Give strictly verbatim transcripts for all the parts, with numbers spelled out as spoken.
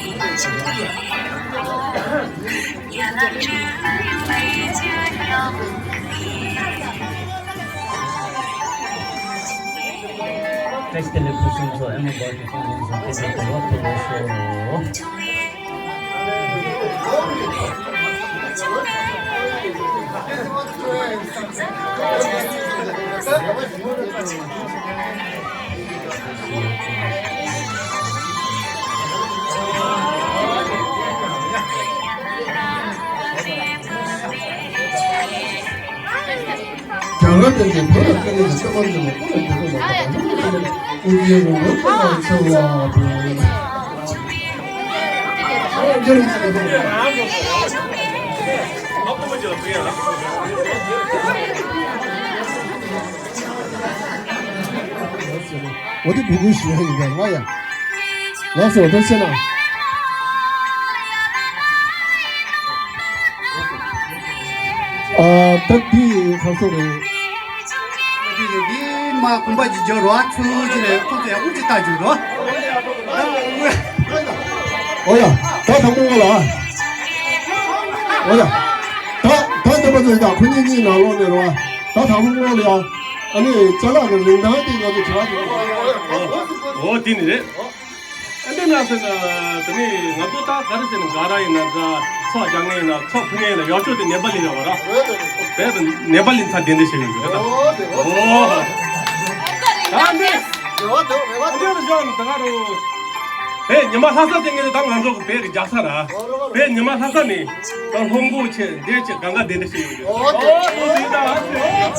བཀྲ་ཤིས་བདེ་ལེགས། ཕུན་སུམ་ཚོགས། ཨེ་མ་འབར་གྱི་ཁོང་ཁོང་ཚོ་སྐད་ཆ་གོ་བ་ཕུལ་བ་ཤོག་རྒྱ་གར་བསྟན་པའི་བོད་ལ་དཀའ་ལས་ཀྱི་སེམས་པ་འདི་ལ་ཀུན་ལ་འགྱུར་བ་མ་གཏོགས་ལྷུན་གྱིས་གྲུབ་པའི་ཀུན་གྱི་རང་བཞིན་ཁོ་ནར་འཚོ་བ་པོ། འོ་དེ་བུ་གུ་ཞིག་ཡིན་པས་ང་ཡ། ལགས་སོ། ཐུགས་རྗེ་ཆེ་གནང་། ཨ། ད་འདི་ཁ་སོ་རེད། འདི་རེད། འདི་མ་གོམ་པ་ཅིག་འཇོག་རོགས། ཚུར་ཅིག་ནས་ཁོང་ཚོ་ཡང་དབུགས་ཅིག་བཏང་འཇུག་རོགས། ཨོ་ཡ། ད་དང་པོ་ང་ལ། ཨོ་ཡ། ད་ད་དེ་པ་ཚོ་ད་ཁོ་གཉིས་གཉིས་ནང་ལོགས་ནས་རོགས། ད་དང་པོ་ང་ལ་ཡ། ཨ་ནི་ཅ་ལག་གི་རིན་ཐང་དེ་ང་ཚོ་དྲི་བ་དེ། ཨོ་དེ་ནི་རེད། ཨ་འདི་ན་ཟེར་ན། དེ་ནི་ང་ཚོ་ད་ག་རེ་ཟེར་ན། ག་ར་ཡིན་ན་འདྲ། ཚོགས་རྒྱག་མཁན་ཡིན་ན། ཚོགས་ཕུལ་མཁན་ཡིན་ན། ཡག་ཤོས་དེ་ནེ་པ་ལི་ཡོད་པ་ར། བས་ནེ་པ་ལི་ཚ་གདན་འདྲེན་བྱེད་ཀྱི་ཡོད་རེད་ད། ཨོ། ད་འདི་རེ་བ་འདུག་རེ་བ་འདུག་འདི་རེ་བ་འདུག་བས་ཉི་མ་ལྷ་ས་དེ་ངས་ད་ང་ཚོ་གི་བས་ཀྱི་རྒྱག་ས་ར། བས་ཉི་མ་ལྷ་ས་ནས་ད་ལྷུན་པོ་ཆེ་འདི་ཆེ་གང་ག་གདན་འདྲེན་བྱེད་ཀྱི་ཡོད། ཨོ་དེ་ད།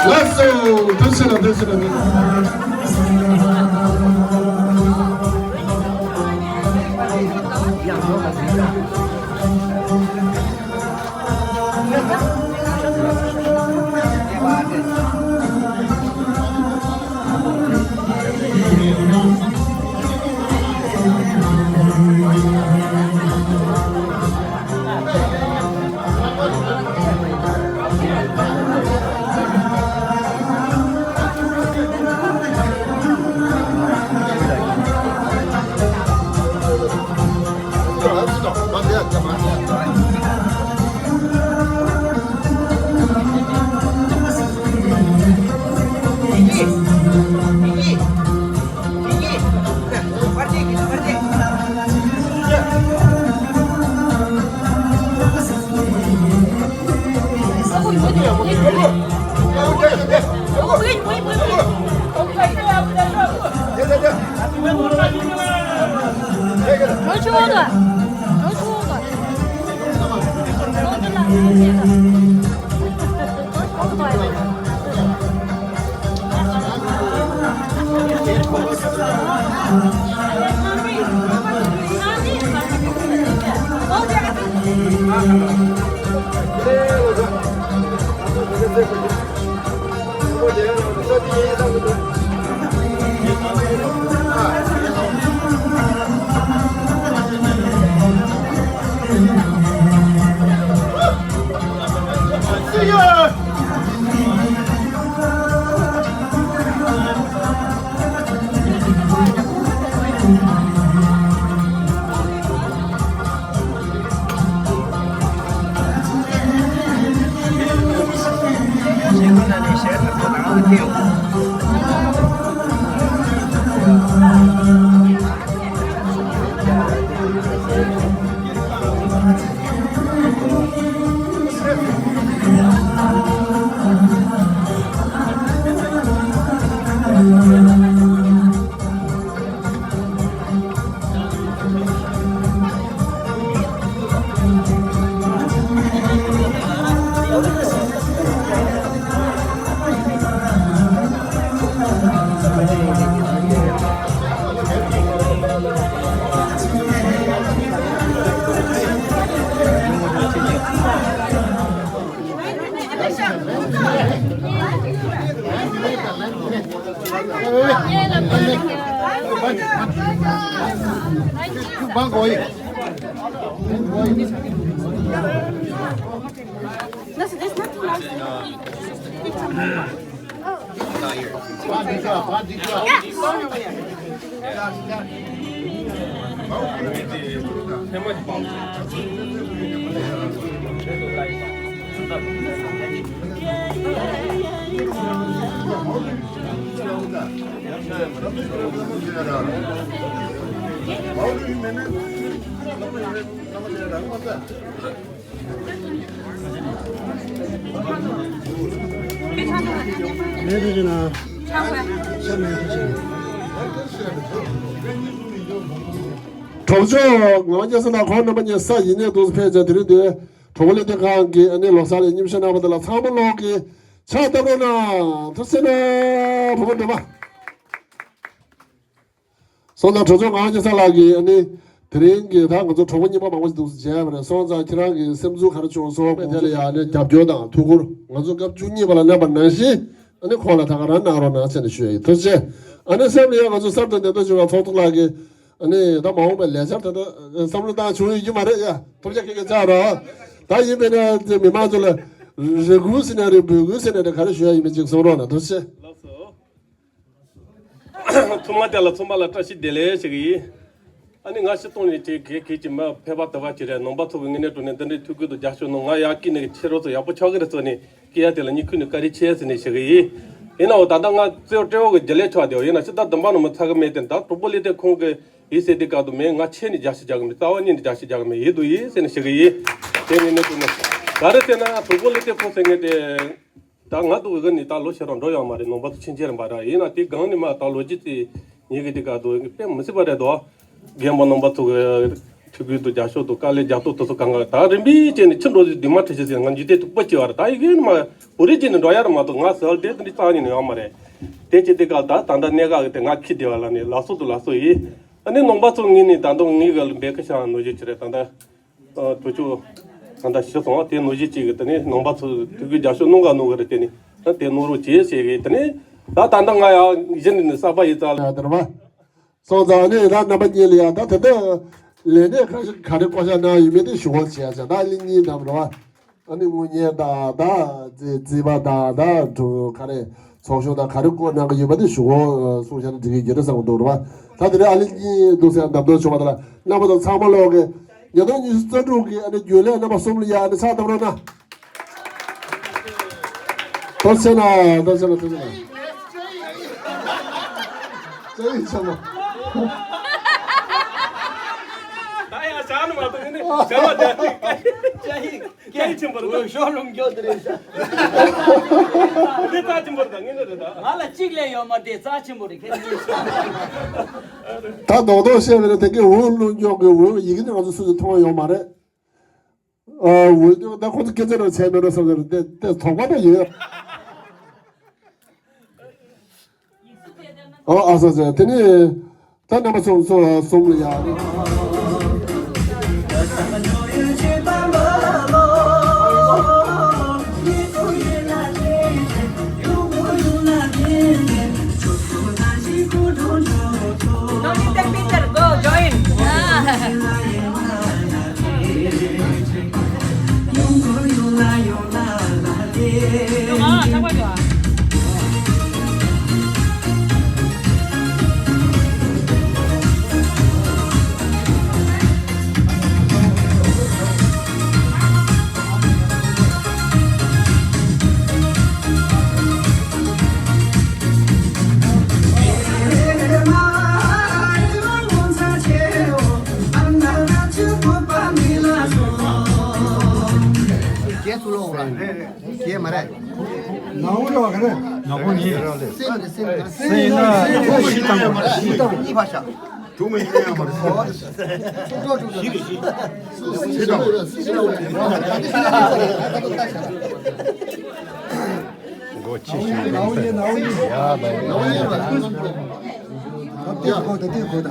ལགས་སོ། ཐུགས་རྗེ་ཆེ་ལགས། ཐུགས་རྗེ་ཆེ་ལགས། གྲོགས་མཆོག་ངག་དབང་རྒྱལ་མཚན་དང་ཁོང་རྣམ་པ་གཉིས་ས་ཡིན་ནས་འདུག་ཕེབས་ཀྱང་དེ་རིང་དུ་གྲོགས་པོ་ལས་དོན་ཁང་གི་ཨ་ནི་ལོ་གསར་ལ་མཉམ་ཞུགས་གནང་བ་དེ་ལ་ཚང་མ་ལོག་གི་ཕྱག་བཏབ་རོགས་གནང་། ཐུགས་རྗེ་ཆེ་ན་བུ་མོ་འདྲ་མ། སོང་ཙང་གྲོགས་མཆོག་ངག་དབང་རྒྱལ་མཚན་ལགས་ཀྱིས་ཨ་ནི་དེ་རིང་གི་ད་ང་ཚོ་གྲོགས་པོ་རྙིང་པ་མང་པོ་ཞིག་འདུག་སེ་མཇལ་བ་རེད། སོང་ཙང་ཁྱེད་རང་གི་སེམས་ཚོར་ག་རེ་བྱུང་སོང་། དེ་ལ་ཡང་ཨ་ནི་རྒྱབ་སྐྱོར་དང་ཐུགས་ཁུར་ང་ཚོ་སྐབས་བཅུ་གཉིས་པ་ལ་གནང་བ་ནང་བཞིན་ཨ་ནི་ཁོང་ལ་ད་ག་རང་གནང་རོགས་གནང་བྱས་ནས་ཞུ་ཡ་ཡིན། ཐུགས་རྗེ་ཆེ། ཨ་ནི་སེམས་ལ་ཡང་ང་ཚོ་གསར་དུ་འདེམས་ཐོན་བྱུང་བ་ཚོགས་གཙོ་ལགས་ཀྱིས་ཨ་ནི་ད་མ་འོངས་པའི་ལས་འཆར་ད་ལྟ་བསམ་བློ་བཏང་བྱུང་ཡོད་ཀྱི་མ་རེད་ཡ། ཐུགས་རྗེ་ཆེ་ཁྱེད་ཀྱི་ལྕགས་རོགས། ད་ཡིན་པས་ན་དེ་མི་མང་ཚོ་ལ་རེ་སྐུལ་ཟེར་ན་རེད། འབོད་སྐུལ་ཟེར་ན་རེད། ག་རེ་ཞུ་ཡ་ཡིན་མིན་ཅིག་གསུང་རོགས་གནང་། ཐུགས་རྗེ་ཆེ། ལགས་སོ། ཐོག་མ་དེ་ལ་ཚང་མ་ལ་བཀྲ་ཤིས་བདེ་ལེགས་ཞུ་གི་ཡིན། ཨ་ནི་ང་སྤྱིར་བཏང་ནས་དེ་གས་གས་ཀྱི་མ་ཕལ་པ་དུ་བ་ཅི་རེད། ནང་པ་ཚོ་གི་ངོས་ནས་དྲང་གནས་དེ་འདྲའི་ཐུགས་ཁུར་དང་རྒྱབ་སྐྱོར་གནང་། ང་ཡར་སྐྱེས་ནས་ཁྱེད་རང་ཚོ་ཡག་པོ་ཆགས་ཀྱི་རེད་ཟེར་ནས་སྐྱེ་ཡ་དེ་ལ་སྙིང་ཁུར་ནས་བཀའ་དྲིན་ཆེ་ཟེར་ནས་ཞུ་གི་ཡིན། ཡིན་ནའང་ད་ལྟ་ང་གཙོ་བོ་སྤྲེའུ་གི་རྒྱུན་ལས་ཆགས་བསྡད་ཡོད། ཡིན་ན་ཕྱི་ཟླ་བདུན་པ་ནང་མ་ཚར་གི་མེད་དེ། ད་གྲོགས་པོ་ལས་དེ་ཁོང་གི་ཡིན་ཟེར་དེ་ག་དུ་མེད། ང་ཆེ་ནས་རྒྱབ་སྐྱོར་རྒྱག་གི་མེད། རྩ་བ་ཉིད་ནས་རྒྱབ་སྐྱོར་རྒྱག་གི་མེད། ཡིན་དུ་ཡིན་ཟེར་ནས་ཞུ་གི་ཡིན། དེ་ངས་ནས་དུ་ནས་ག་རེ་ཟེར་ན་གྲོགས་པོ་ལས་དེ་ཁོང་ཟེར་ངས་དེ། ད་ང་དུ་གི་ནི་ད་ལོ་ཤས་རང་འགྲོ་ཡོང་མ་རེད། ནང་པ་ཚོ་ཕྱིན་ཆད་རེད་པ་ར། ཡིན་ན་དེ་སྒང་ནས་མ་ད་ལོ་རྒྱུས་དེ་ཉིད་ཀྱི་དེ་ག་དུ་དཔེ་མི་སྲིད་པ་རེད་དོ། རྒན་པ་ནང་པ་ཚོ་གི་ཐུགས་ཁུར་དང་རྒྱབ་སྐྱོར་དང་དཀའ་ལས་རྒྱབ་སྟོབས་དེ་ཚོ་གང་ག་ད་རིམ་པས་བྱས་ནས་ཕྱིར་འགྲོ་ཟིག་དུས་མ་ཁྲི་ཆེ་ཟིག་ང་འཇུ་དེ་ཐུག་པ་སྐྱེ་བ་རེད། ད་ཡི་གེ་ནི་མ་བོད་རིགས་ཀྱི་ནི་འགྲོ་ཡ་རེད་མ་གཏོགས་ང་ཟེར་བ་དེ་དེ་འདྲ་རྩ་ཉིད་ནས་ཡོང་མ་རེད། དེ་ཅི་དེ་ག་ད་ད་ལྟ་གནད་འགག་གི་དེ་ང་ཁྱི་དེ་བ་ལ་ནི་ལགས་སོ་དང་ལགས་སོ་ཡིན། ཨ་ནི་ནང་པ་ཚོ་ངས་ནི་ད་དུང་ངའི་ག་ལ་འབད་ཁ་བྱ་ནོར་རྒྱུ་ཅི་རེད་ད་ལྟ། ཨ་གྲོགས་མཆོག་ད་ལྟ་ཞུ་སོང་བ་དེ་ནོར་གཞི་གཅིག་གི་དེ་ནས་ནང་པ་ཚོ་ཐུགས་ཁུར་རྒྱབ་སྐྱོར་གནང་ག་གནང་གི་རེད། དེ་ནས་ད་དེ་གནང་རོགས་བྱེད་ཟེར་གི། དེ་ནས་ད་ད་ལྟ་ང་ཡང་གཞི་ནས་ནི་གསར་པ་ཡིན་ཙང་ལ་དེར་བ་སོང་ཙང་ནི་ད་རྣམ་པ་གཉིས་ལ་ཡང་ད་དེ་ལྟ་ལས་གནས་ག་ག་རེ་བསྐོ་བཞག་གནང་ཡོད་མེད་དེ་ཞུ་དགོས་བྱས་ཙང་ད་ལི་གཉིས་འདམ་རེད་བ། ཨ་ནི་དངུལ་གཉེར་དང་ད་རྩིས་རྩིས་པ་དང་ད་ག་རེ་ཚོགས་ཞུགས་དང་ག་རེ་བསྐོ་གནང་གི་ཡོད་པ་དེ་ཞུ་དགོས་གསུངས་བཞག་ན་འགྲིག་གི་ཡོད་རེད་བསམ་གི་འདུག་རེད་བ། ད་དེ་རིང་ཨ་ལི་གཉིས་འདུག་ཟེར་འདམ་དོན་བྱུང་བ་དེ་ལ་རྣམ་པ་ཚོ་ཚང་མ་ལོག་གི། ཉིས་སྟོང་ཉི་ཤུ་རྩ་དྲུག་གི་ཨ་ནི་རྒྱུན་ལས་རྣམ་པ་གསུམ་ལ་ཡ་ཨ་ནི་ཕྱག་བཏབ་རོགས་གནང་། ཐུགས་རྗེ་ཆེ་ན། ཐུགས་རྗེ་ཆེ་ན། ཐུགས་རྗེ་ཆེ་ན། ད་ཡང་བཞག་ནི་མ་གཏོགས་ནི་བཞག་པ་དེ། སྐད་ཡིག་སྐད་ཡིག་ཆེན་པོ་རེད། འོ་ཤོག་ལུང་མགྱོགས་དེ་རེད་ཤག་འདི་རྩ་ཆེན་པོ་རེད་ད། ངས་འདི་རེད་ད། ང་ལ་གཅིག་ལས་ཡོད་མ་རེད། རྩ་ཆེན་པོ་རེད། ཁྱེད་གཉིས་ཤག་ད་རྡོག་རྡོག་བཤད་པ་ན་དེ་གའི་འོ་ལུང་མགྱོགས་གི་འོ་ཡི་གེ་ནི་ང་ཚོ་སུ་ཡིས་མཐོང་བ་ཡོད་མ་རེད། ཨ་འོ་ད་ཁོ་ཚོ་སྐད་ཆ་རང་བྱས་མེད་ན་བསམ་ཟེར་དེ་དེ་དོགས་པ་ད་ཡོད། ཨོ་ཨ་ས་ས་དེ་ནི་ད་རྣམ་པ་ཚོ་ཚོ་གསུམ་ལ་ཡ། རྒྱས་ཚུལ་ལོག་ར། རྒྱས་མ་རེད། ནའུ་རེད་བ་ག་རེ། ནག་པོ་ནི། སེམས་རེད་སེམས་རེད། སེམས་ཡིན་ན་ཤི་དང་པོ་ཤི་དང་གཉིས་ཕར་བཞག་དྲུག་མི་ཤི་ཡང་མ་རེད། ཤི་རེད་ཤི། ཤི་དང་། སྒོ་ཕྱི་ཤི། ནའུ་ཡིན་ནའུ་ཡིན། ཡ་བའི། ནའུ་ཡིན་བ། ད་དེ་གོ་ད་དེ་གོ་ད།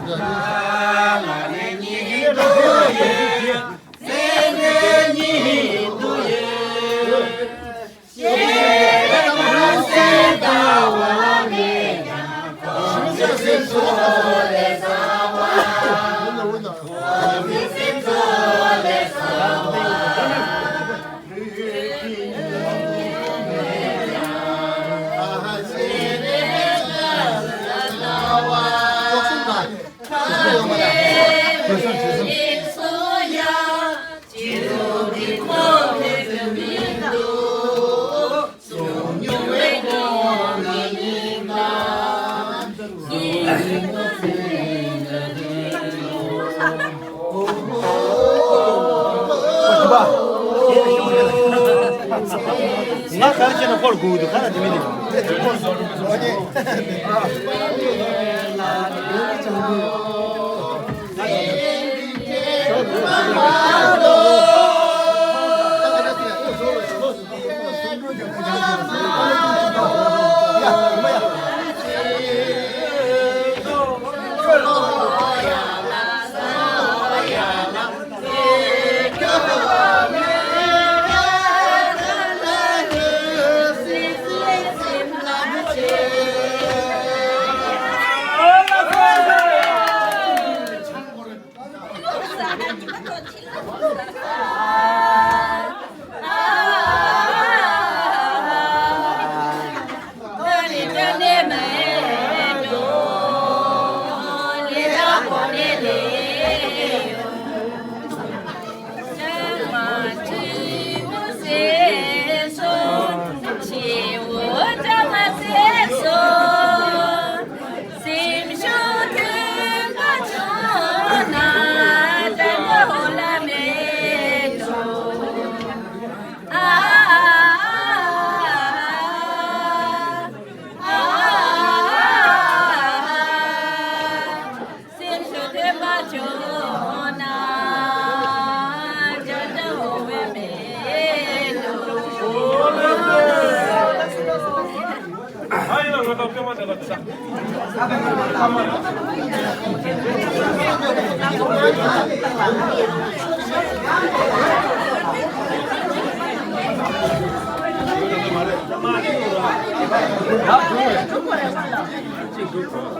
ང་ག་རེ་བྱས་ན་ཁོར་སྒུག་འདུག་ག་ལ་དེ་མི་འདུག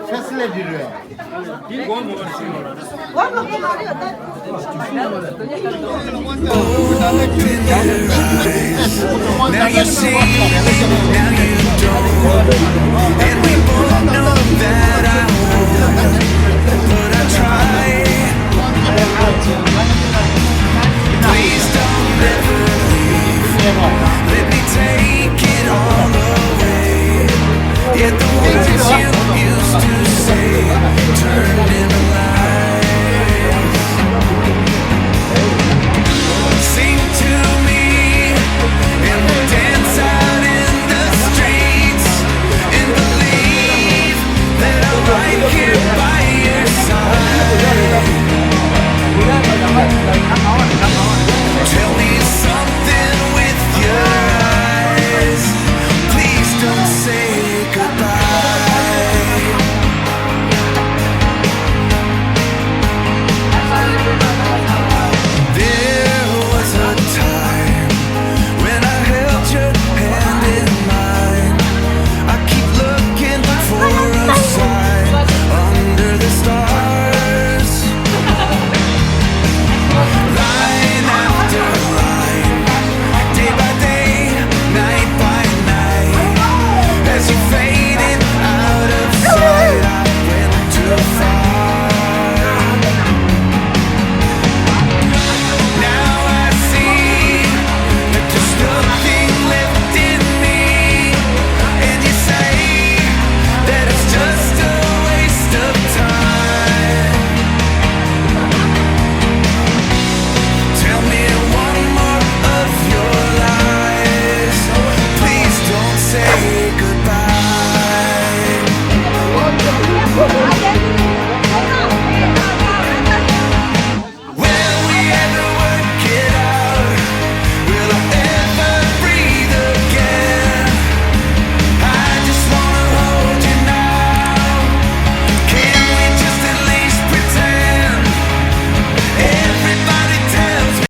Facility རེད། འདི་གོང་མོ་ཞིག་ལ། Now you see, now you don't. And we both know